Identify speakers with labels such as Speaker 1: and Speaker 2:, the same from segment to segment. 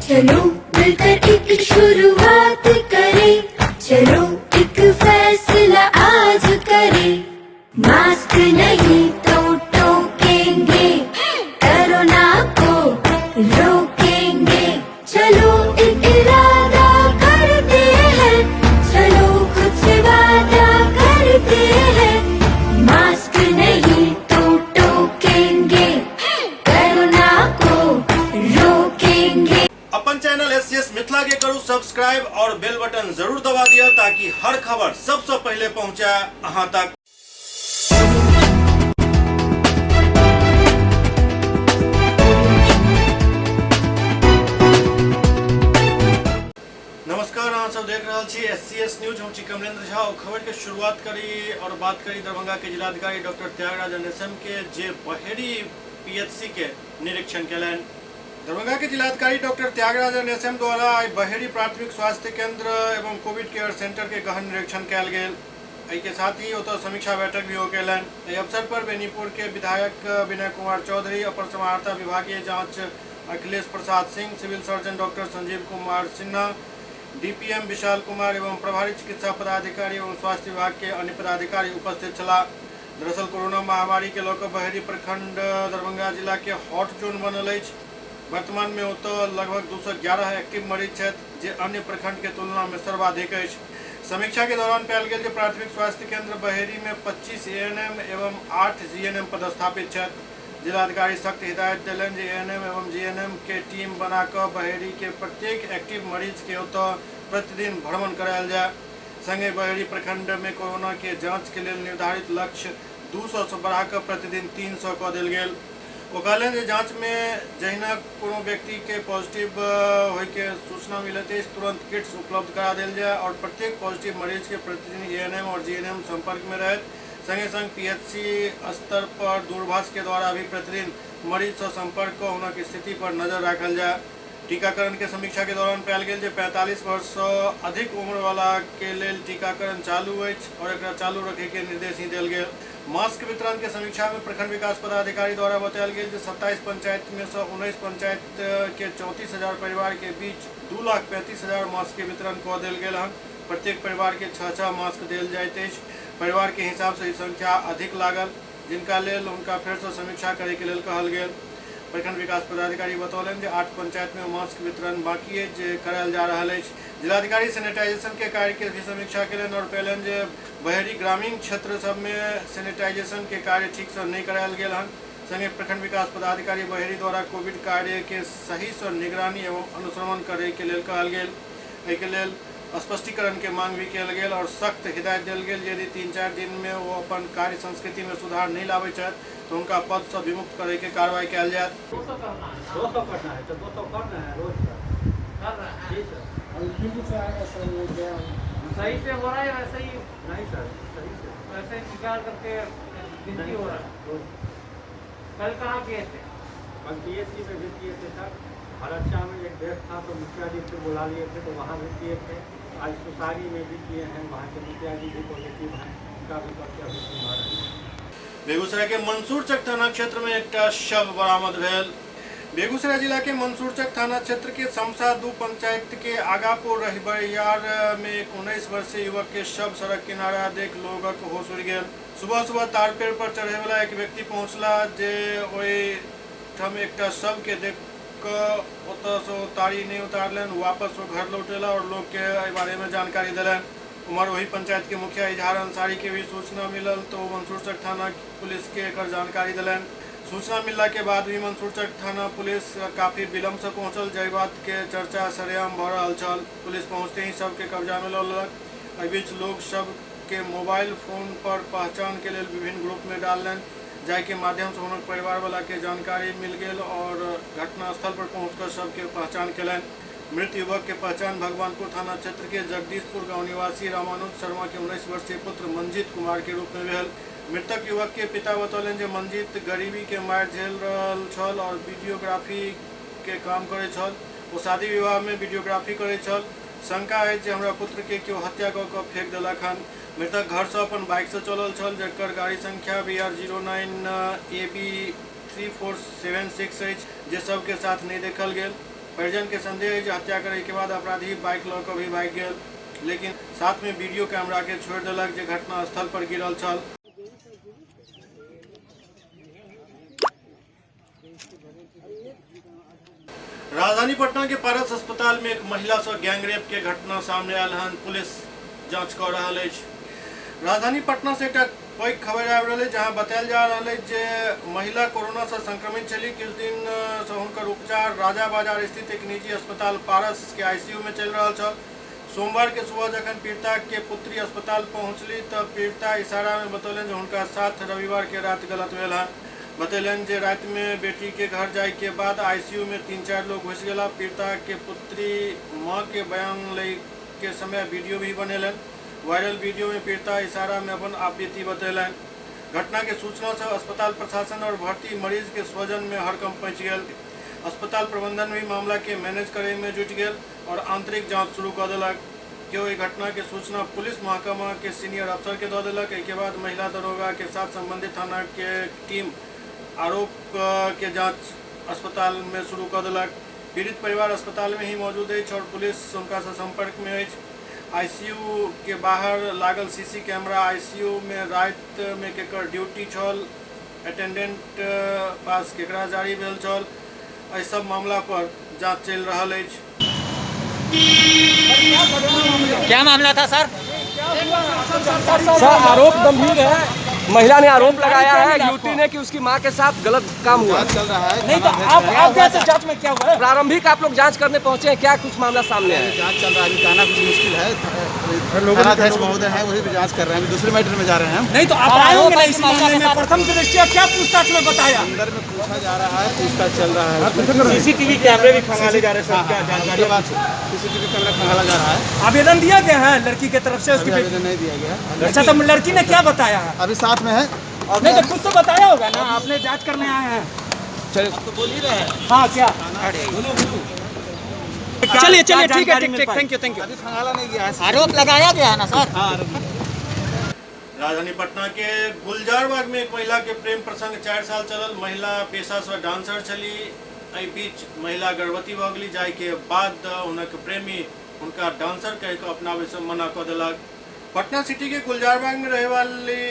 Speaker 1: चलो मिलकर एक शुरुआत करें, चलो एक फैसला आज करें। मास्क नहीं तो टोकेंगे, कोरोना को रोकेंगे। चलो एक इरादा करते हैं, चलो खुद से वादा करते हैं। मास्क नहीं तो टोकेंगे, कोरोना को रोकेंगे।
Speaker 2: अपन चैनल एस मिथिला के करू सब्सक्राइब और बेल बटन जरूर दबा दिया ताकि हर खबर सबसे पहले पहुंचे अहां तक। नमस्कार, अहाँ सब देख रहल छी एस सी एस न्यूज। हम छी कमलेंद्र झा और खबर के शुरुआत करी और बात करी दरभंगा के जिलाधिकारी डॉक्टर त्यागराजन एस एम के, जे बहेरी पीएचसी के निरीक्षण केलनि। दरभंगा के जिलाधिकारी डॉक्टर त्यागराजन एस एम द्वारा आइ बहेरी प्राथमिक स्वास्थ्य केंद्र एवं कोविड केयर सेंटर के गहन निरीक्षण कयल गेल। एहि के साथ ही ओतऽ समीक्षा बैठक भी हो केलनि। एहि अवसर पर बेनीपुर के विधायक विनय कुमार चौधरी, अपर समाहर्ता विभागीय जांच Akhilesh Prasad Singh, civil surgeon doctor Sanjeev Kumar Sinha, DPM Vishal Kumar एवं प्रभारी चिकित्सा पदाधिकारी एवं स्वास्थ्य विभाग के अन्य पदाधिकारी उपस्थित छलाह। दरअसल कोरोना महामारी के लऽ कऽ बहेरी प्रखंड दरभंगा जिला के हॉट जोन बनल अछि। वर्तमान में ओतऽ लगभग 211 एक्टिव मरीज छथि, जे अन्य प्रखंड के तुलना में सर्वाधिक अछि। समीक्षा के दौरान पायल गेल जे प्राथमिक स्वास्थ्य केंद्र बहेरी में 25 एएनएम एवं 8 जीएनएम पदस्थापित छथि। जिलाधिकारी सख्त हिदायत देलनि जे एएनएम एवं जीएनएम के टीम बना कऽ बहेरी के प्रत्येक एक्टिव मरीज के ओतऽ प्रतिदिन भ्रमण करायल जाय। संगहि बहेरी प्रखंड में कोरोना के जांच के लेल निर्धारित लक्ष्य 200 सँ बढ़ा कऽ प्रतिदिन 300 कऽ देल गेल। ओ कहलनि जे जांच में जहिना कोनो व्यक्ति के पॉजिटिव होय के सूचना मिलैत अछि, तुरंत किट्स उपलब्ध करा देल जाय और प्रत्येक पॉजिटिव मरीज के प्रतिदिन एएनएम और जीएनएम संपर्क में रहथि। संगे संग पीएचसी स्तर पर दूरभाष के द्वारा भी प्रतिदिन मरीज सँ संपर्क कऽ हुनक स्थिति पर नजर राखल जाय। टीकाकरण के समीक्षा के दौरान पायल गेल जे 45 वर्ष सँ अधिक उम्र वाला के लेल टीकाकरण चालू अछि और एकरा चालू रखै के निर्देश ही देल गेल। मास्क वितरण के समीक्षा में प्रखंड विकास पदाधिकारी द्वारा बतायल गेल जे 27 पंचायत में सँ 19 पंचायत के 34,000 परिवार के बीच 2,35,000 मास्क के वितरण कऽ देल गेल हन। प्रत्येक परिवार के 6-6 मास्क देल जाइत अछि। परिवार के हिसाब सँ ई संख्या अधिक लागल, जिनका लेल हुनका फेर सँ समीक्षा करय के लेल कहल गेल। प्रखंड विकास पदाधिकारी बतौलनि जे 8 पंचायत में मास्क वितरण बाकी अछि, जे करायल जा रहल अछि। जिलाधिकारी सैनिटाइजेशन के कार्य के भी समीक्षा केलनि और कहलनि जे बहेरी ग्रामीण क्षेत्र सब में सैनिटाइजेशन के कार्य ठीक सँ नहि करायल गेल हन। संगहि प्रखंड विकास पदाधिकारी बहेरी द्वारा कोविड कार्य के सही सँ निगरानी एवं अनुश्रवण करय के लेल कहल गेल। एहि के लेल स्पष्टीकरण के मांग भी कयल गेल और सख्त हिदायत देल गेल यदि 3-4 दिन में ओ अपन कार्य संस्कृति में सुधार नहि लाबैत छथि तऽ हुनका पद सँ विमुक्त करय के कार्रवाई कयल जायत।
Speaker 3: 200 करना है।
Speaker 4: 200 करना है तो 200 कर रहे हैं रोज सर।
Speaker 3: कर रहे हैं।
Speaker 4: जी सर।
Speaker 5: और दिल्ली से आएगा सर वो गया।
Speaker 3: सही से हो रहा है वैसे ही?
Speaker 4: नहीं सर, सही से
Speaker 3: वैसे ही निकाल करके गिनती हो रहा है।
Speaker 4: रोज।
Speaker 3: कल कहाँ किए थे?
Speaker 4: कल पीएचसी में भी किए थे सर। हरक्षा में एक डेस्क था तो मुखिया जी फिर बुला लिए थे तो वहाँ भी किए थे। आज सुसारी में भी किए हैं, वहाँ के मुखिया जी भी पॉजिटिव हैं, उनका भी करके अभी सुना रहे हैं।
Speaker 2: बेगूसराय के मंसूरचक थाना क्षेत्र में एकटा शव बरामद भेल। बेगूसराय जिला के मंसूरचक थाना क्षेत्र के समसा 2 पंचायत के आगापुर रहिबरियार में एक 19 वर्षीय युवक के शव सड़क किनारा देख लोगक होश उड़ि गेल। सुबह सुबह तार पेड़ पर चढ़े वाला एक व्यक्ति पहुंचला जे ओहि ठाम एकटा शव के देख कऽ ओतऽ सँ ओ तारी नहि उतारलनि, वापस ओ घर लौटेला और लोग के एहि बारे में जानकारी देलनि। उम्हर ओहि पंचायत के मुखिया इजहार अंसारी के भी सूचना मिलल तो ओ मंसूरचक थाना पुलिस के एकर जानकारी देलनि। सूचना मिलला के बाद भी मंसूरचक थाना पुलिस काफी विलम्ब से पहुंचल, जाहि बात के चर्चा सरेआम भऽ रहल छल। पुलिस पहुंचते ही शव के कब्जा में लऽ लेलक। एहि बीच लोग शव के मोबाइल फोन पर पहचान के लेल विभिन्न ग्रुप में डाललनि, जाहि के माध्यम से हुनक परिवार वाला के जानकारी मिल गेल और घटनास्थल पर पहुंचकर शव के पहचान केलनि। मृत युवक के पहचान भगवानपुर थाना क्षेत्र के जगदीशपुर गांव निवासी रामानुज शर्मा के 19 वर्षीय पुत्र मंजीत कुमार के रूप में भेल। मृतक युवक के पिता बतौलनि जे मंजीत गरीबी के मारि झेल रहल छल और वीडियोग्राफी के काम करै छल। ओ शादी विवाह में वीडियोग्राफी करै छल। शंका अछि जे हमरा पुत्र के केओ हत्या कऽ कऽ फेंक देलक हन। मृतक घर सँ अपन बाइक सँ चलल छल, जकर गाड़ी संख्या B R zero nine A B 3476 अछि, जे सबके साथ नहि देखल गेल। परिजन के संदेह अछि जे हत्या करे के बाद अपराधी बाइक लऽ कऽ भी भागि गेल, लेकिन साथ में वीडियो कैमरा के छोड़ि देलक जे घटना स्थल पर गिरल छल। राजधानी पटना के पारस अस्पताल में एक महिला से गैंगरेप के घटना सामने आयल हन। पुलिस जांच कर रहल अछि। राजधानी पटना से एकटा पैघ खबर आबि रहल अछि, जहां बतायल जा रहल अछि जे महिला कोरोना से संक्रमित छली। किछु दिन से हुनकर उपचार राजा बाजार स्थित एक निजी अस्पताल पारस के आईसीयू में चलि रहल छल। सोमवार के सुबह जखन पीड़िता के पुत्री अस्पताल पहुंचली त पीड़िता इशारा में बतौलनि जे हुनका साथ रविवार के रात गलत भेल हन। बतौलनि जे राति में बेटी के घर जाय के बाद आईसीयू में 3-4 लोग घुसि गेला। पीड़िता के पुत्री मां के बयान लै के समय वीडियो भी बनेलनि। वायरल वीडियो में पीड़िता इशारा में अपन आपबीती बतौलनि। घटना के सूचना से अस्पताल प्रशासन और भर्ती मरीज के स्वजन में हड़कंप मचि गेल। अस्पताल प्रबंधन भी मामला के मैनेज करे में जुटि गेल और आंतरिक जांच शुरू कऽ देलक। केओ एहि घटना के सूचना पुलिस महकमा के सीनियर अफसर के दऽ देलक। एहि के बाद महिला दरोगा के साथ संबंधित थाना के टीम आरोप के जांच अस्पताल में शुरू कऽ देलक। पीड़ित परिवार अस्पताल में ही मौजूद अछि और पुलिस हुनका से संपर्क में अछि। आईसीयू के बाहर लागल सीसी कैमरा, आईसीयू में राति में केकर ड्यूटी छल, अटेंडेंट पास केकरा जारी भेल छल, एहि सब मामला पर जांच चलि रहल अछि।
Speaker 3: क्या मामला था सर?
Speaker 6: सर आरोप गंभीर है, महिला ने आरोप लगाया है युवती ने कि उसकी मां के साथ गलत काम हुआ।
Speaker 7: चल रहा है।
Speaker 5: नहीं तो आप कैसे जांच में क्या हुआ है?
Speaker 6: प्रारंभिक आप लोग जांच करने पहुंचे हैं, क्या कुछ मामला सामने आया?
Speaker 7: जांच चल रहा है, अभी कहना कुछ मुश्किल है। थानाध्यक्ष महोदय हैं, वही भी जांच कर रहे हैं। अभी दूसरे मैटर में जा रहे हैं हम।
Speaker 5: नहीं तो आप आए होंगे ना इस मामले में, प्रथम दृष्टया क्या पूछताछ में बताया?
Speaker 7: अंदर में पूछा जा रहा है, पूछताछ चल रहा है।
Speaker 6: सीसीटीवी कैमरे भी खंगाले जा रहे हैं सर, क्या
Speaker 7: जानकारी? सीसीटीवी कैमरा खंगाला जा रहा है।
Speaker 5: आवेदन दिया गया है लड़की के तरफ से? उसकी
Speaker 7: अभी आवेदन नहीं दिया गया है।
Speaker 5: अच्छा, तो लड़की ने क्या बताया है?
Speaker 7: अभी साथ में है।
Speaker 5: नहीं तो कुछ तो बताया होगा ना, आपने जांच करने आए हैं।
Speaker 6: चलिए
Speaker 7: तो बोल ही रहे हैं।
Speaker 5: हाँ क्या? चलिए चलिए ठीक है, ठीक ठीक, thank you thank you.
Speaker 7: अभी खंगाला नहीं गया है।
Speaker 3: आरोप लगाया गया है ना सर?
Speaker 7: हाँ, आरोप।
Speaker 2: राजधानी पटना के गुलजारबाग में एक महिला के प्रेम प्रसंग 4 साल चलल। महिला पेशा से डांसर छली। एहि बीच महिला गर्भवती भऽ गेली, जाहि के बाद हुनक प्रेमी हुनका डांसर कहि कऽ अपनाबै से मना कऽ देलक। पटना सिटी के गुलजारबाग में रहे वाली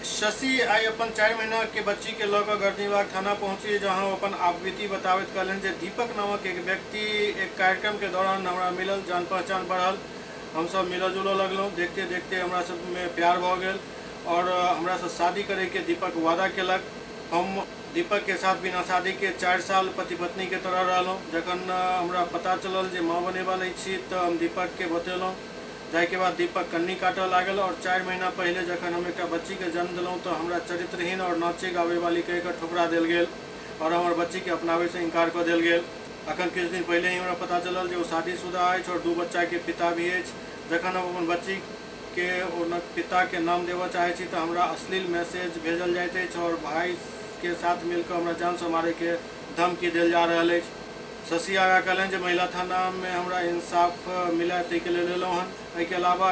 Speaker 2: शशि आई अपन 4 महीना के बच्ची के लऽ कऽ गर्दनीबाग थाना पहुंची, जहां ओ अपन आपबीती बताबैत कहलनि जे दीपक नामक एक व्यक्ति एक कार्यक्रम के दौरान हमरा मिलल, जान पहचान बढ़ल, हम सब मिलऽ जुलऽ लगलहुँ। देखते देखते हमरा सब में प्यार भऽ गेल और हमरा से शादी करे के दीपक वादा केलक। हम दीपक के साथ बिना शादी के 4 साल पति पत्नी के तरह रहलहुँ। जखन हमरा पता चलल जे माँ बने वाली छी तऽ हम दीपक के बतेलहुँ, जाहिके बाद दीपक कन्नी काटऽ लागल और 4 महीना पहिले जखन हम एकटा बच्ची के जन्म देलहुँ तऽ हमरा चरित्रहीन और नाचे गाबै वाली कहि कऽ ठुकरा देल गेल और हमर बच्ची के अपनाबै से इनकार कऽ देल गेल। अखन किछु दिन पहिले ही हमरा पता चलल जे ओ शादीशुदा अछि और 2 बच्चा के पिता भी अछि। जखन हम अपन बच्ची के हुनक पिता के नाम देबऽ चाहै छी तऽ हमरा अश्लील मैसेज भेजल जाइत अछि और भाई के साथ मिलकर हमरा जान से मारे के धमकी देल जा रहल अछि। शशि आगा कहलनि जे महिला थाना में हमरा इंसाफ मिले ताहिके लेल एलहुँ हन, एहिके अलावा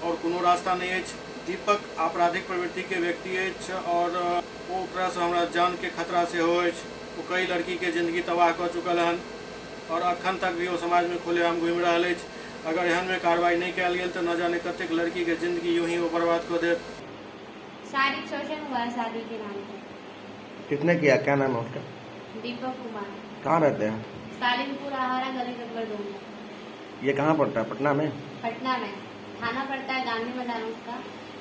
Speaker 2: और कोनो रास्ता नहि अछि। दीपक आपराधिक प्रवृत्ति के व्यक्ति अछि और ओकरासँ हमरा जान के खतरा सेहो अछि। ओ कई लड़की के जिंदगी तबाह कऽ चुकल हन और अखन तक भी ओ समाज में खुलेआम घूमि रहल अछि। अगर एहन में कार्रवाई नहीं कयल गेल तऽ न जाने कतेक लड़की के जिंदगी यूं ही ओ बर्बाद कऽ देत।
Speaker 8: शारीरिक शोषण हुआ है शादी के नाम पे।
Speaker 9: किसने किया, क्या नाम है उसका?
Speaker 8: दीपक कुमार।
Speaker 9: कहाँ रहते हैं?
Speaker 8: सालिमपुर आहारा गली नंबर 2 में।
Speaker 9: ये कहाँ पड़ता है? पटना में?
Speaker 8: पटना में थाना पड़ता है गांधी मैदान उसका।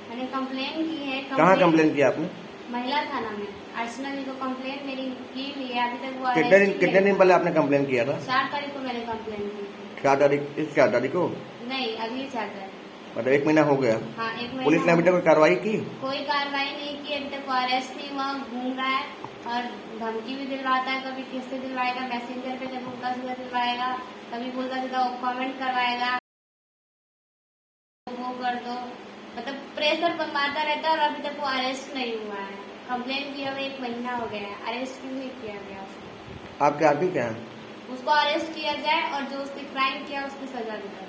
Speaker 8: मैंने कंप्लेन की है।
Speaker 9: कहाँ कंप्लेन किया आपने?
Speaker 8: महिला थाना में। अर्चना जी को कंप्लेन मेरी की हुई है, अभी तक वो
Speaker 9: कितने दिन, कितने दिन पहले आपने कंप्लेन किया था?
Speaker 8: 4 तारीख को मैंने कंप्लेन की थी।
Speaker 9: 4 तारीख? इस 4 तारीख को?
Speaker 8: नहीं, अगली 4 तारीख।
Speaker 9: मतलब 1 महीना हो गया।
Speaker 8: हाँ, 1 महीना।
Speaker 9: पुलिस ने अभी तक कोई कार्रवाई की?
Speaker 8: कोई कार्रवाई नहीं की, अभी तक अरेस्ट नहीं हुआ, घूम रहा है और धमकी भी दिलवाता है। कभी किससे दिलवाएगा, मैसेंजर पे जब उल्टा सीधा दिलवाएगा, कभी उल्टा सीधा कमेंट करवाएगा, वो कर दो, मतलब प्रेशर बनवाता रहता है और अभी तक वो अरेस्ट नहीं हुआ है। कंप्लेन किया हुआ 1 महीना हो गया है, अरेस्ट क्यों नहीं किया गया उसको?
Speaker 9: आपके आदमी क्या है?
Speaker 8: उसको अरेस्ट किया जाए और जो उसने क्राइम किया उसकी सजा दी जाए।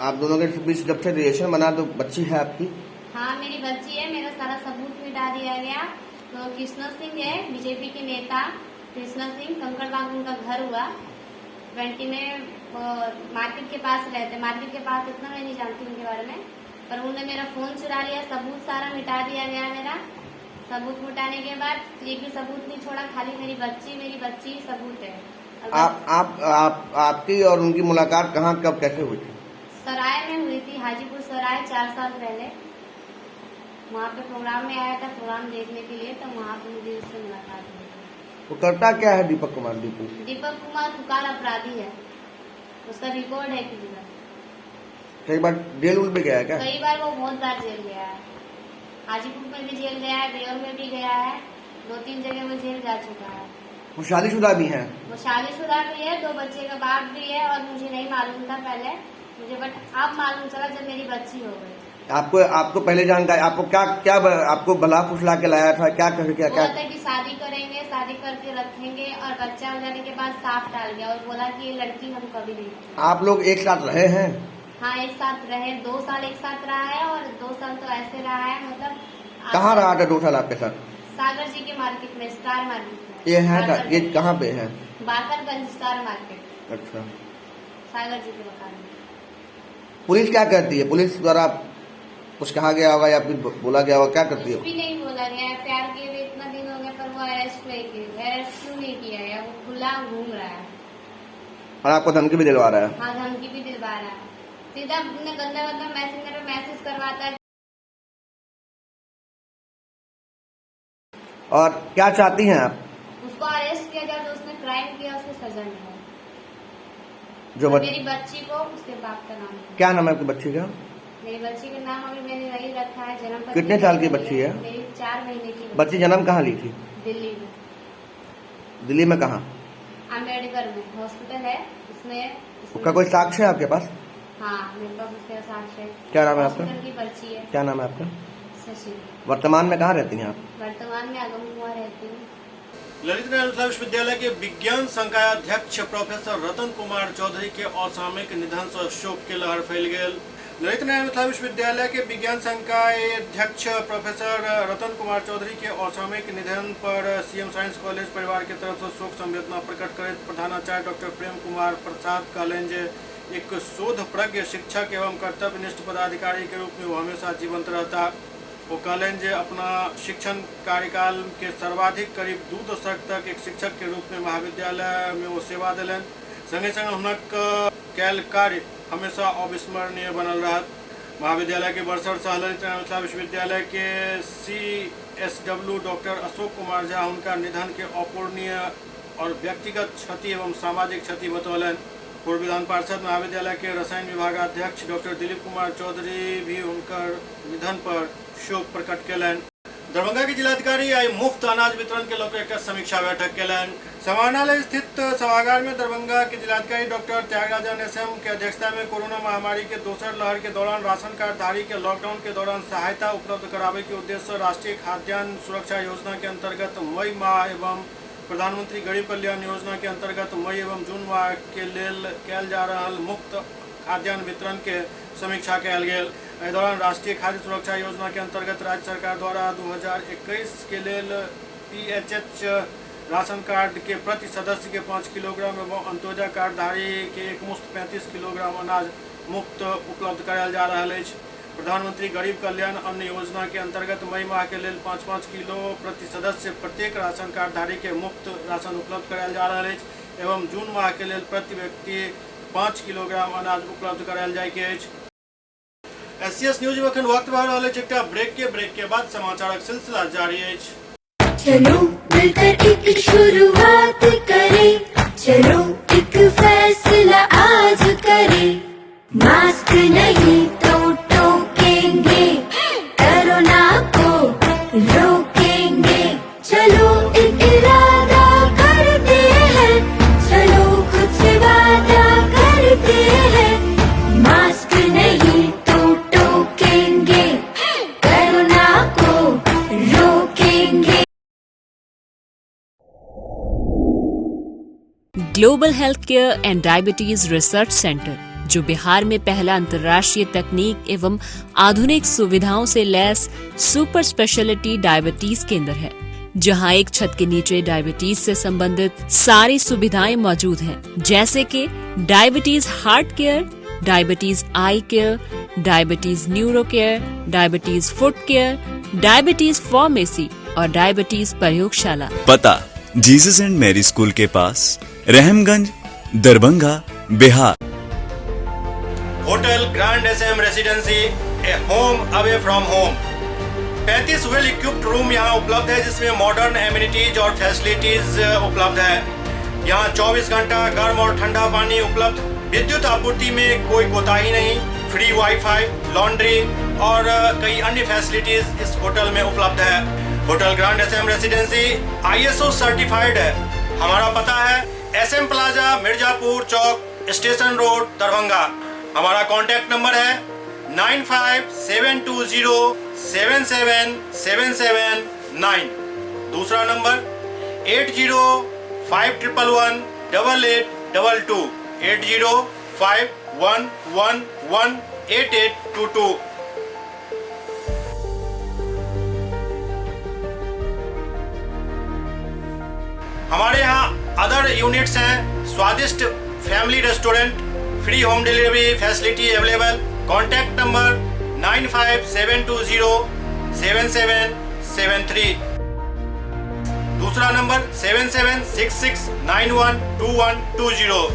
Speaker 9: आप दोनों के बीच जब से रिलेशन बना तो बच्ची है आपकी?
Speaker 8: हाँ, मेरी बच्ची है, मेरा सारा सबूत मिटा दिया गया। तो कृष्णा सिंह है बीजेपी के नेता, कृष्णा सिंह, कंकड़बाग उनका घर हुआ। 20 में मार्केट के पास रहते, मार्केट के पास, इतना मैं नहीं जानती उनके बारे में, पर उन्होंने मेरा फोन चुरा लिया, सबूत सारा मिटा दिया गया मेरा। सबूत मिटाने के बाद एक भी सबूत नहीं छोड़ा, खाली मेरी बच्ची ही सबूत है। और
Speaker 9: आप आप आप आपकी और उनकी मुलाकात कहाँ, कब, कैसे हुई थी?
Speaker 8: सराय में हुई थी, हाजीपुर सराय, 4 साल पहले। वहाँ पे प्रोग्राम में आया था, प्रोग्राम देखने के लिए, तो वहाँ पे मुझे उससे मुलाकात हुई थी।
Speaker 9: वो करता क्या है दीपक कुमार दीपू?
Speaker 8: दीपक कुमार खुकार अपराधी है, उसका रिकॉर्ड है क्रिमिनल।
Speaker 9: कई बार जेल उल भी गया है क्या?
Speaker 8: कई बार, वो बहुत बार जेल गया है। हाजीपुर में भी जेल गया है, बेऊर में भी गया है, दो तीन जगह वो जेल जा चुका है।
Speaker 9: वो शादीशुदा भी है?
Speaker 8: वो शादीशुदा भी है, दो बच्चे का बाप भी है और मुझे नहीं मालूम था पहले मुझे, बट अब मालूम चला जब मेरी बच्ची हो गई।
Speaker 9: आपको आपको पहले जानकारी, आपको क्या क्या आपको बहला फुसला के लाया था, क्या कह क्या क्या?
Speaker 8: बोला था कि शादी करेंगे, शादी करके रखेंगे और बच्चा हो जाने के बाद साफ टाल गया और बोला कि ये लड़की हम कभी नहीं रखेंगे।
Speaker 9: आप लोग एक साथ रहे हैं?
Speaker 8: हाँ, एक साथ रहे। 2 साल एक साथ रहा है और 2 साल तो ऐसे रहा है, मतलब
Speaker 9: कहाँ रहा था 2 साल आपके साथ?
Speaker 8: सागर जी के मार्केट में, स्टार मार्केट में।
Speaker 9: ये है का, ये
Speaker 8: बाकरगंज।
Speaker 9: कहाँ पे है?
Speaker 8: Bakarganj star market.
Speaker 9: अच्छा।
Speaker 8: सागर जी के मकान में।
Speaker 9: पुलिस क्या कहती है? पुलिस द्वारा कुछ कहा गया होगा या फिर बोला गया होगा, क्या करती
Speaker 8: कुछ
Speaker 9: है?
Speaker 8: भी नहीं बोला गया है। प्यार किए हुए इतना दिन हो गया, पर वो अरेस्ट नहीं किया, अरेस्ट क्यों नहीं किया गया? वो खुला घूम रहा है।
Speaker 9: और आपको धमकी भी दिलवा रहा है?
Speaker 8: हाँ, धमकी भी दिलवा रहा है। सीधा अपने गंदा गंदा मैसेंजर पे मैसेज करवाता है।
Speaker 9: और क्या चाहती हैं आप?
Speaker 8: उसको अरेस्ट किया जाए, जो उसने क्राइम किया उसको सजा मिले।
Speaker 9: जो
Speaker 8: और मेरी बच्ची को उसके बाप का नाम मिले।
Speaker 9: क्या नाम है आपकी बच्ची का?
Speaker 8: मेरी बच्ची का नाम अभी मैंने वही रखा है, जन्म पत्रिका
Speaker 9: कितने साल की
Speaker 8: मेरी।
Speaker 9: बच्ची है?
Speaker 8: मेरी 4 महीने की।
Speaker 9: बच्ची जन्म कहाँ ली थी?
Speaker 8: दिल्ली में।
Speaker 9: दिल्ली में कहाँ?
Speaker 8: अम्बेडकर में हॉस्पिटल है, उसमें
Speaker 9: उसका कोई साक्ष्य है आपके पास?
Speaker 8: हाँ, मेरे पास उसका साक्ष्य है।
Speaker 9: क्या नाम है आपका?
Speaker 8: हॉस्पिटल की पर्ची है।
Speaker 9: क्या नाम है आपका?
Speaker 8: शशि।
Speaker 9: वर्तमान में कहाँ रहती हैं आप?
Speaker 8: वर्तमान में अगम कुआं रहती हूँ।
Speaker 2: ललित नारायण मिथिला विश्वविद्यालय के विज्ञान संकायाध्यक्ष प्रोफेसर रतन कुमार चौधरी के असामयिक निधन से शोक के लहर फैल गेल। ललित नारायण मिथिला विश्वविद्यालय के विज्ञान संकाय अध्यक्ष प्रोफेसर रतन कुमार चौधरी के असामयिक निधन पर सीएम साइंस कॉलेज परिवार के तरफ से शोक संवेदना प्रकट करैत प्रधानाचार्य डॉक्टर प्रेम कुमार प्रसाद कहलनि जे एक शोध प्रज्ञ शिक्षक एवं कर्तव्यनिष्ठ पदाधिकारी के रूप में वो हमेशा जीवंत रहता। वो कहलनि जे अपना शिक्षण कार्यकाल के सर्वाधिक करीब 2 दशक तक एक शिक्षक के रूप में महाविद्यालय में वो सेवा देलनि। संगे संगे हुनक कैल कार्य हमेशा अविस्मरणीय बनल रहत। महाविद्यालय के बर्सर सह ललित नारायण मिथिला विश्वविद्यालय के सीएसडब्ल्यू डॉक्टर अशोक कुमार झा हुनका निधन के अपूरणीय और व्यक्तिगत क्षति एवं सामाजिक क्षति बतौलनि। पूर्व विधान पार्षद महाविद्यालय के रसायन विभागाध्यक्ष डॉक्टर दिलीप कुमार चौधरी भी हुनकर निधन पर शोक प्रकट केलनि। दरभंगा के जिलाधिकारी आई मुफ्त अनाज वितरण के लऽ एकटा समीक्षा बैठक केलनि। समाहरणालय स्थित सभागार में दरभंगा के जिलाधिकारी डॉक्टर त्यागराजन एसएम के अध्यक्षता में कोरोना महामारी के दोसर लहर के दौरान राशन कार्डधारी के लॉकडाउन के दौरान सहायता उपलब्ध कराबे के उद्देश्य से राष्ट्रीय खाद्यान्न सुरक्षा योजना के अंतर्गत मई माह एवं प्रधानमंत्री गरीब कल्याण योजना के अंतर्गत मई एवं जून माह के लेल कयल जा रहल मुफ्त खाद्यान्न वितरण के समीक्षा कयल गेल। एहि दौरान राष्ट्रीय खाद्य सुरक्षा योजना के अंतर्गत राज्य सरकार द्वारा 2021 के लेल पीएचएच राशन कार्ड के प्रति सदस्य के 5 किलोग्राम एवं अंत्योदय कार्डधारी के एकमुश्त 35 किलोग्राम अनाज मुफ्त उपलब्ध करायल जा रहल अछि। प्रधानमंत्री गरीब कल्याण अन्न योजना के अंतर्गत मई माह के लेल 5-5 किलो प्रति सदस्य प्रत्येक राशन कार्डधारी के मुफ्त राशन उपलब्ध करायल जा रहल अछि एवं जून माह के लेल प्रति व्यक्ति 5 किलोग्राम अनाज उपलब्ध करायल जाय के अछि। एससीएस न्यूज में एखन वक्त भऽ रहल अछि एकटा ब्रेक के। ब्रेक के बाद समाचारक सिलसिला जारी अछि।
Speaker 1: चलो मिलकर एक शुरुआत करें, चलो एक फैसला आज करें। मास्क नहीं तो टोकेंगे, कोरोना को रोकेंगे। चलो एक इरादा करते हैं, चलो खुद से वादा करते हैं। मास्क नहीं तो टोकेंगे, कोरोना को रोकेंगे।
Speaker 10: Global Health Care and Diabetes Research Centre, जो बिहार में पहला अंतर्राष्ट्रीय तकनीक एवं आधुनिक सुविधाओं से लैस सुपर स्पेशलिटी डायबिटीज केंद्र है। जहां एक छत के नीचे डायबिटीज से संबंधित सारी सुविधाएं मौजूद हैं, जैसे कि diabetes heart care, diabetes eye care, diabetes neuro care, diabetes foot care, diabetes pharmacy और डायबिटीज प्रयोगशाला।
Speaker 11: पता जीसस एंड मैरी स्कूल के पास, Rahamganj, Darbhanga, Bihar.
Speaker 2: Hotel Grand S M Residency, a home away from home. 35 well equipped room यहाँ उपलब्ध है, जिसमें modern amenities और facilities उपलब्ध है। यहाँ 24 घंटा गर्म और ठंडा पानी उपलब्ध, विद्युत आपूर्ति में कोई कोताही नहीं, फ्री वाईफाई, लॉन्ड्री और कई अन्य फैसिलिटीज इस होटल में उपलब्ध है। Hotel Grand S M Residency ISO certified है। हमारा पता है एस एम प्लाजा, मिर्जापुर चौक, स्टेशन रोड, दरभंगा। हमारा कॉन्टैक्ट नंबर है 9572077779। दूसरा नंबर 8051118822, 8051118822। हमारे यहाँ अदर यूनिट्स हैं, स्वादिष्ट family restaurant, free home delivery facility available. Contact number 9572077773। दूसरा नंबर 7766912120।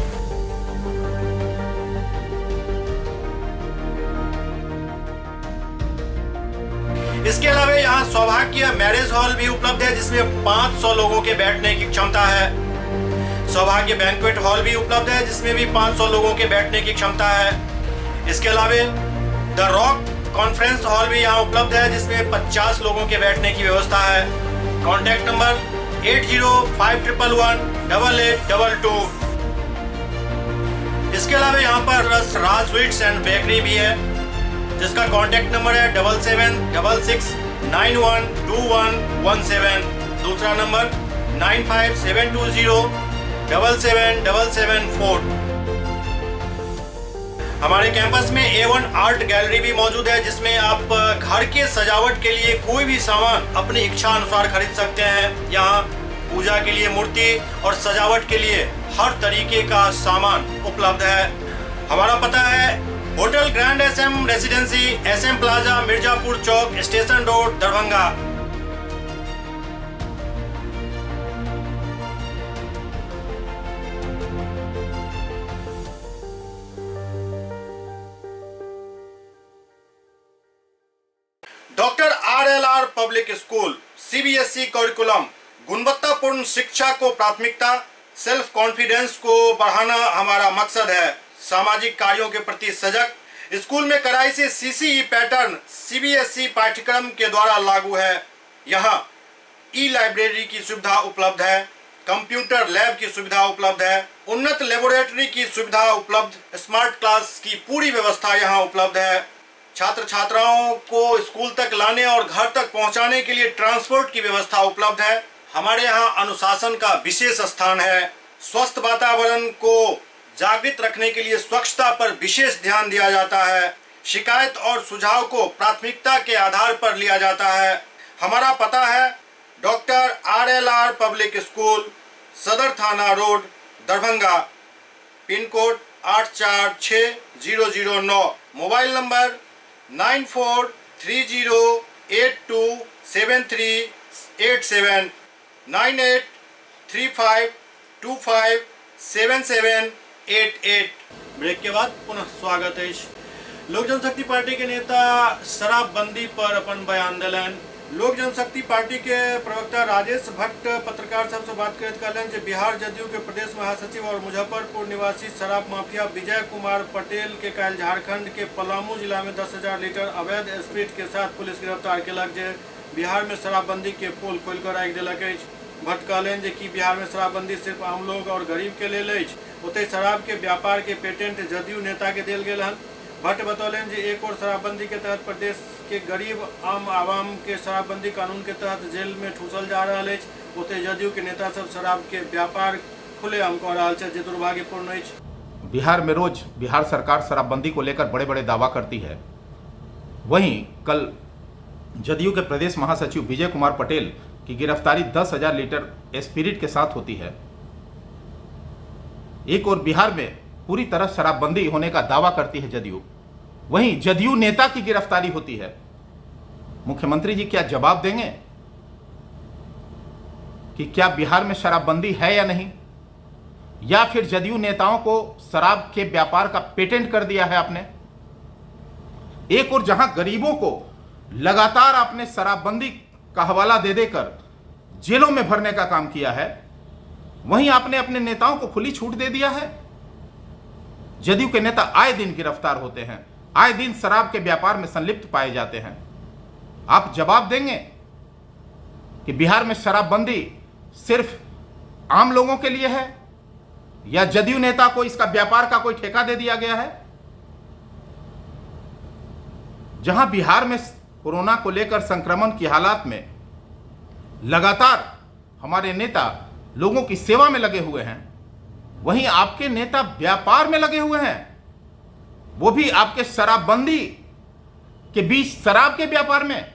Speaker 2: इसके अलावा यहाँ सौभाग्य मैरिज हॉल भी उपलब्ध है, जिसमें 500 लोगों के बैठने की क्षमता है। सौभाग्य बैंक्वेट हॉल भी उपलब्ध है, जिसमें भी 500 लोगों के बैठने की क्षमता है। इसके अलावा the rock conference hall भी यहाँ उपलब्ध है, जिसमें 50 लोगों के बैठने की व्यवस्था है। Contact number 8051118822। इसके अलावा यहाँ पर राज स्वीट्स एंड बेकरी भी है, जिसका कॉन्टैक्ट नंबर है 7766912117। दूसरा नंबर 9572077774। हमारे कैंपस में A1 art gallery भी मौजूद है, जिसमें आप घर के सजावट के लिए कोई भी सामान अपनी इच्छा अनुसार खरीद सकते हैं। यहाँ पूजा के लिए मूर्ति और सजावट के लिए हर तरीके का सामान उपलब्ध है। हमारा पता है hotel Grand S M Residency, S M Plaza, Mirzapur Chowk, station road, Darbhanga. Doctor R L R Public School, CBSE curriculum, गुणवत्तापूर्ण शिक्षा को प्राथमिकता, सेल्फ कॉन्फिडेंस को बढ़ाना हमारा मकसद है। सामाजिक कार्यों के प्रति सजग, स्कूल में कड़ाई से सीसीई पैटर्न सीबीएसई पाठ्यक्रम के द्वारा लागू है। यहाँ ई लाइब्रेरी की सुविधा उपलब्ध है, कंप्यूटर लैब की सुविधा उपलब्ध है, उन्नत लेबोरेटरी की सुविधा उपलब्ध, स्मार्ट क्लास की पूरी व्यवस्था यहाँ उपलब्ध है। छात्र छात्राओं को स्कूल तक लाने और घर तक पहुंचाने के लिए ट्रांसपोर्ट की व्यवस्था उपलब्ध है। हमारे यहाँ अनुशासन का विशेष स्थान है। स्वस्थ वातावरण को जागृत रखने के लिए स्वच्छता पर विशेष ध्यान दिया जाता है। शिकायत और सुझाव को प्राथमिकता के आधार पर लिया जाता है। हमारा पता है doctor R L R Public School, Sadar थाना road, Darbhanga, pin code 846009। Mobile number 9430827387, 9835257788। Break के बाद पुनः स्वागत है। लोक जनशक्ति पार्टी के नेता शराबबंदी पर अपन बयान दिलन। लोक जनशक्ति पार्टी के प्रवक्ता राजेश भट्ट पत्रकार सबसे बात करते कहलन जे बिहार जदयू के प्रदेश महासचिव और मुजफ्फरपुर निवासी शराब माफिया विजय कुमार पटेल के काल्हि झारखंड के पलामू जिला में 10,000 लीटर अवैध स्प्रिट के साथ पुलिस गिरफ्तार केलक, जे बिहार में शराबबंदी के पोल खोलि राखि देलक अछि। भट्ट कहलनि जे कि बिहार में शराबबंदी सिर्फ आम लोग और गरीब के लेल अछि, ओतहि शराब के व्यापार के पेटेंट जदयू नेता के देल गेल हन। भट्ट बतौलनि जे एक और शराबबंदी के तहत प्रदेश के गरीब आम आवाम के शराबबंदी कानून के तहत जेल में ठूसल जा रहल अछि, ओतहि जदयू के नेता सब शराब के व्यापार खुलेआम कऽ रहल छथि, जे दुर्भाग्यपूर्ण अछि।
Speaker 12: बिहार में रोज बिहार सरकार शराबबंदी को लेकर बड़े बड़े दावा करती है। वहीं कल जदयू के प्रदेश महासचिव विजय कुमार पटेल की गिरफ्तारी 10,000 लीटर स्पिरिट के साथ होती है, एक और बिहार में पूरी तरह शराबबंदी होने का दावा करती है जदयू, वहीं जदयू नेता की गिरफ्तारी होती है। मुख्यमंत्री जी क्या जवाब देंगे कि क्या बिहार में शराबबंदी है या नहीं, या फिर जदयू नेताओं को शराब के व्यापार का पेटेंट कर दिया है आपने? एक और जहां गरीबों को लगातार आपने शराबबंदी का हवाला दे देकर जेलों में भरने का काम किया है, वहीं आपने अपने नेताओं को खुली छूट दे दिया है। जदयू के नेता आए दिन गिरफ्तार होते हैं, आए दिन शराब के व्यापार में संलिप्त पाए जाते हैं। आप जवाब देंगे कि बिहार में शराबबंदी सिर्फ आम लोगों के लिए है या जदयू नेता को इसका व्यापार का कोई ठेका दे दिया गया है? जहां बिहार में कोरोना को लेकर संक्रमण की हालात में लगातार हमारे नेता लोगों की सेवा में लगे हुए हैं, वहीं आपके नेता व्यापार में लगे हुए हैं, वो भी आपके शराबबंदी के बीच शराब के व्यापार में।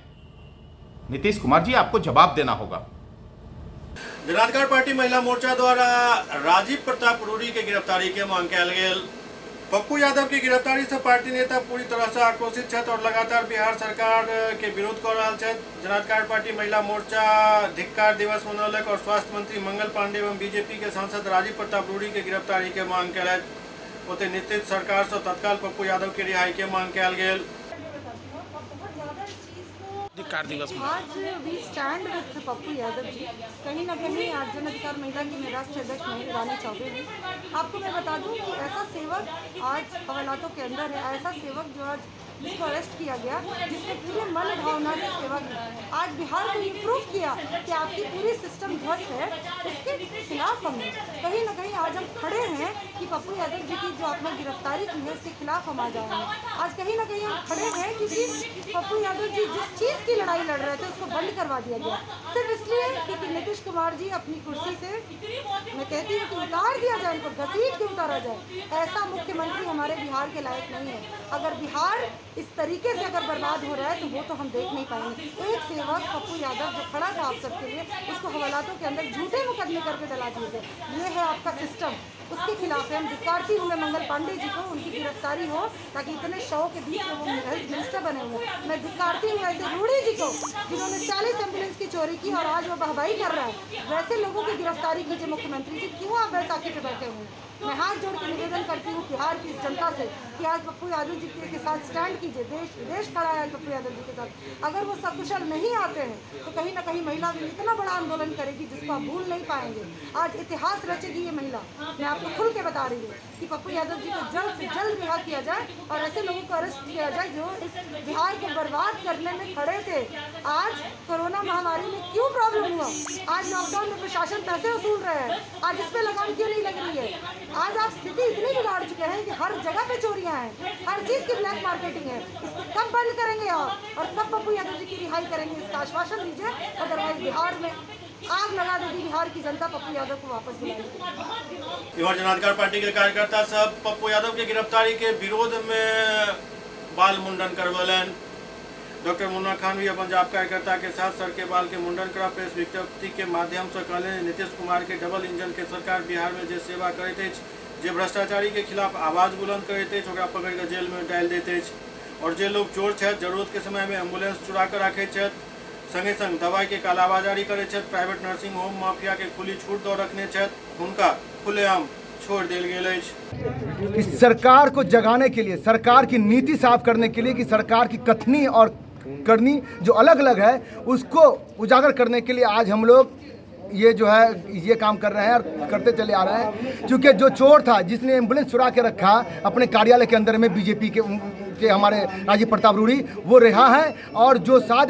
Speaker 12: नीतीश कुमार जी, आपको जवाब देना होगा।
Speaker 2: जनाधिकार पार्टी महिला मोर्चा द्वारा राजीव प्रताप रूडी के गिरफ्तारी के मांग कयल गेल। पप्पू यादव की गिरफ्तारी से पार्टी नेता पूरी तरह से आक्रोशित छथि और लगातार बिहार सरकार के विरोध कर रहल छथि। जनाधिकार पार्टी महिला मोर्चा धिक्कार दिवस मनौलक और स्वास्थ्य मंत्री मंगल पांडे एवं बीजेपी के सांसद राजीव प्रताप रूडी के गिरफ्तारी के मांग कयलथि। ओतहि नीतीश सरकार से तत्काल पप्पू यादव के रिहाई के मांग कयल गेल।
Speaker 13: आज we stand with Pappu Yadav ji. कहीं ना कहीं आज जन अधिकार महिला की मैं राष्ट्रीय अध्यक्ष रानी चौबे हूँ। आपको मैं बता दूँ कि ऐसा सेवक आज हवालातों के अंदर है, ऐसा सेवक जो आज जिसको अरेस्ट किया गया, जिसने पूरे मन भावना से सेवा की, आज बिहार को इम्प्रूव किया कि आपकी पूरी सिस्टम ध्वस्त है, उसके खिलाफ हमने कहीं ना कहीं आज हम खड़े हैं कि पप्पू यादव जी की जो आपने गिरफ्तारी की है उसके खिलाफ हम आ जाएंगे। आज कहीं ना कहीं हम खड़े हैं क्योंकि पप्पू यादव जी जिस चीज़ की लड़ाई लड़ रहे थे उसको बंद करवा दिया गया, सिर्फ इसलिए क्योंकि नीतीश कुमार जी अपनी कुर्सी से, मैं कहती हूँ कि उतार दिया जाए, उनको घसीट के उतारा जाए। ऐसा मुख्यमंत्री हमारे बिहार के लायक नहीं है। अगर बिहार इस तरीके से अगर बर्बाद हो रहा है तो वो तो हम देख नहीं पाएंगे। एक सेवक पप्पू यादव जो खड़ा था आप सबके लिए, उसको हवालातों के अंदर झूठे मुकदमे करके डला दिए गए। ये है आपका सिस्टम, उसके खिलाफ है। हम धिक्कारती हूँ मैं मंगल पांडे जी को, उनकी गिरफ्तारी हो ताकि इतने शव के बीच में वो हेल्थ मिनिस्टर बने हुए। मैं धिक्कारती हूँ ऐसे रूढ़ी जी को जिन्होंने 40 एम्बुलेंस की चोरी की और आज वो बहवाई कर रहा है। वैसे लोगों की गिरफ्तारी कीजिए मुख्यमंत्री जी, क्यों आप बैसाखी पे बैठे हुए हैं? मैं हाथ जोड़ के निवेदन करती हूँ बिहार की इस जनता से कि आज पप्पू यादव जी के साथ स्टैंड कीजिए। देश विदेश खड़ा है पप्पू यादव जी के साथ। अगर वो सकुशल नहीं आते हैं तो कहीं ना कहीं महिला भी इतना बड़ा आंदोलन करेगी जिसको आप भूल नहीं पाएंगे। आज इतिहास रचेगी ये महिला। मैं आपको खुल के बता रही हूँ कि पप्पू यादव जी को जल्द से जल्द रिहा किया जाए और ऐसे लोगों को अरेस्ट किया जाए जो इस बिहार को बर्बाद करने में खड़े थे। आज कोरोना महामारी में क्यों प्रॉब्लम हुआ? आज लॉकडाउन में प्रशासन पैसे वसूल रहे हैं, आज इस पर लगाम क्यों नहीं लग रही है? आज आप स्थिति इतनी बिगाड़ चुके हैं कि हर जगह पे चोरियां हैं, हर चीज़ की ब्लैक मार्केटिंग है। इसको कब बंद करेंगे आप और कब पप्पू यादव जी की रिहाई करेंगे, इसका आश्वासन दीजिए। अदरवाइज बिहार में आग लगा देगी बिहार की जनता पप्पू यादव को वापस बुलाएगी।
Speaker 2: इधर जनाधिकार पार्टी के कार्यकर्ता सब पप्पू यादव के गिरफ्तारी के विरोध में बाल मुंडन करवलन। डॉक्टर मुन्ना खान भी अपन जाप कार्यकर्ता के साथ सर के बाल के मुंडन करा प्रेस विज्ञप्ति के माध्यम से कहलनि नीतीश कुमार के डबल इंजन के सरकार बिहार में जे सेवा करैत अछि, जे भ्रष्टाचारी के खिलाफ आवाज बुलंद करैत अछि, ओकरा पकड़ के जेल में डालि दैत अछि और जे लोग चोर छथि, जरूरत के समय में एम्बुलेंस चुरा के राखैत छथि, संगे संग दवाई के कालाबाजारी करैत छथि, प्राइवेट नर्सिंग होम माफिया के खुली छूट दऽ रखने छथि, हुनका खुलेआम छोड़ देल गेल अछि।
Speaker 14: इस सरकार को जगाने के लिए, सरकार की नीति साफ करने के लिए कि सरकार की कथनी और करनी जो अलग अलग है उसको उजागर करने के लिए आज हम लोग ये जो है ये काम कर रहे हैं और करते चले आ रहे हैं। क्योंकि जो चोर था जिसने एम्बुलेंस चुरा के रखा अपने कार्यालय के अंदर में बीजेपी के हमारे राजीव प्रताप रूडी, वो रिहा है और जो साथ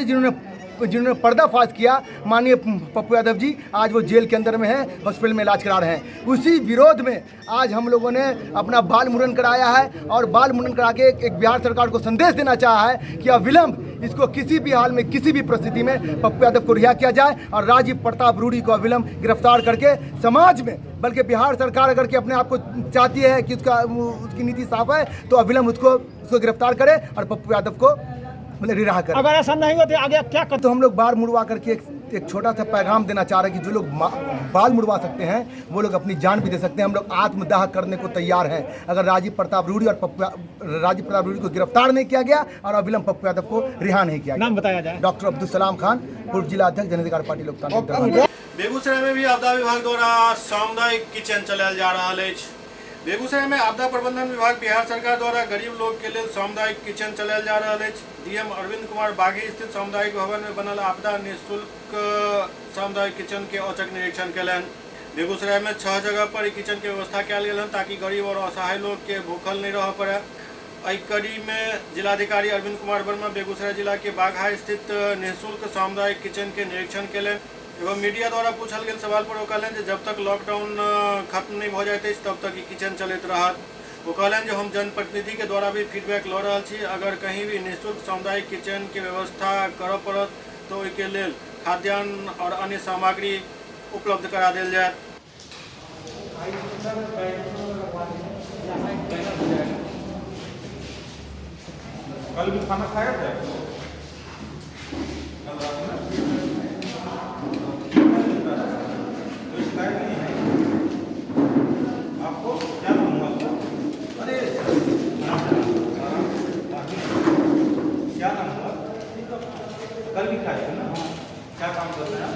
Speaker 14: जिन्होंने पर्दाफाश किया माननीय पप्पू यादव जी, आज वो जेल के अंदर में है, हॉस्पिटल में इलाज करा रहे हैं। उसी विरोध में आज हम लोगों ने अपना बाल मुंडन कराया है और बाल मुंडन करा के एक बिहार सरकार को संदेश देना चाहा है कि अविलंब इसको किसी भी हाल में किसी भी परिस्थिति में पप्पू यादव को रिहा किया जाए और राजीव प्रताप रूडी को अविलंब गिरफ्तार करके समाज में, बल्कि बिहार सरकार अगर कि अपने आप को चाहती है कि उसकी नीति साफ है तो अविलंब उसको गिरफ्तार करे और पप्पू यादव को रिहा कर।
Speaker 5: अगर ऐसा नहीं होता आगे क्या कर?
Speaker 14: तो हम लोग बार मुड़वा करके एक एक छोटा सा पैगाम देना चाह रहे हैं कि जो लोग बाल मुड़वा सकते हैं वो लोग अपनी जान भी दे सकते हैं। हम लोग आत्मदाह करने को तैयार हैं अगर राजीव प्रताप रूडी और राजीव प्रताप रूडी को गिरफ्तार नहीं किया गया और अविलंब पप्पू यादव को रिहा नहीं किया।
Speaker 5: नाम बताया जाए।
Speaker 14: डॉक्टर अब्दुल सलाम खान, पूर्व जिला अध्यक्ष, जन अधिकार पार्टी लोकतांत्रिक दल।
Speaker 2: बेगूसराय में भी आपदा विभाग द्वारा सामुदायिक किचन चलायल जा रहा अछि। बेगूसराय में आपदा प्रबंधन विभाग बिहार सरकार द्वारा गरीब लोग के लेल सामुदायिक किचन चलायल जा रहा अछि। डीएम अरविंद कुमार बागी स्थित सामुदायिक भवन में बनल आपदा निःशुल्क सामुदायिक किचन के औचक निरीक्षण कयलनि। बेगूसराय में 6 जगह पर किचन के व्यवस्था कयल गेल हन ताकि गरीब और असहाय लोग के भूखल नहीं रह पड़े। एहि कड़ी में जिलाधिकारी अरविंद कुमार वर्मा बेगूसराय जिला के बाघा स्थित निःशुल्क सामुदायिक किचन के निरीक्षण कयलनि एवं मीडिया द्वारा पूछल गेल सवाल पर ओ कहलनि जे जब तक लॉकडाउन खत्म नहीं भऽ जाइत अछि तब तक ई किचन चलैत रहत। ओ कहलनि जे हम जनप्रतिनिधि के द्वारा भी फीडबैक लऽ रहल छी, अगर कहीं भी निःशुल्क सामुदायिक किचन के व्यवस्था करऽ पड़त तऽ ओहिके लेल खाद्यान्न और अन्य सामग्री उपलब्ध करा देल जायत।
Speaker 12: कल भी खाना खाया था? कल रात में तो शिकायत नहीं है आपको? क्या नाम हुआ आपका? अरे क्या नाम हुआ? कल भी खाए थे ना? क्या काम कर रहे हैं आप?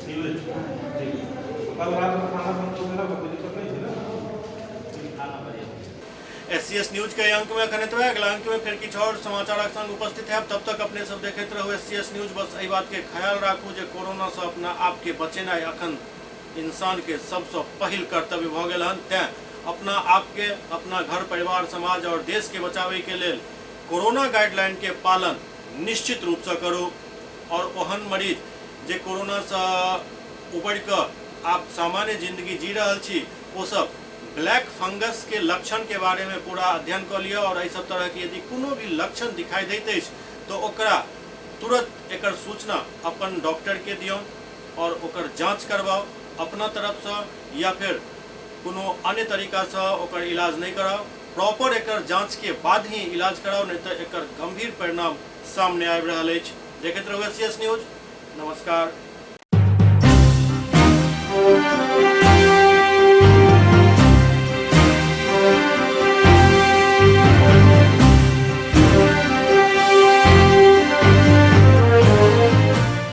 Speaker 12: सीवेज। ठीक। कल रात में खाना मिला कोई दिक्कत नहीं थी ना? खाना बढ़िया।
Speaker 2: एससीएस न्यूज के अंक में अखन एतबे। अगला अंक में फिर किछु और समाचारक संग उपस्थित है। तब तक अपने सब देखैत रहू एससीएस न्यूज। बस एहि बात के ख्याल राखू जे कोरोना से अपना आप के बचेनाइ अखन इंसान के सबसे पहिल कर्तव्य भऽ गेल हन। तें अपना आप के, अपना घर परिवार, समाज और देश के बचावे के लेल कोरोना गाइडलाइन के पालन निश्चित रूप से करू। और ओहन मरीज जे कोरोना से उबरि कऽ आप सामान्य जिंदगी जी रहल छी ओ सब ब्लैक फंगस के लक्षण के बारे में पूरा अध्ययन कऽ लिअ और एहि सब तरह के यदि कोनो भी लक्षण दिखाई दैत अछि तो ओकरा तुरंत एकर सूचना अपन डॉक्टर के दियौ और ओकर जांच करवाओ अपना तरफ से या फिर कोनो अन्य तरीका से ओकर इलाज नहीं कराओ। प्रॉपर एकर जांच के बाद ही इलाज कराओ, नहीं तो एकर गंभीर परिणाम सामने आबि रहल अछि। देखैत रहू एससीएस न्यूज। नमस्कार।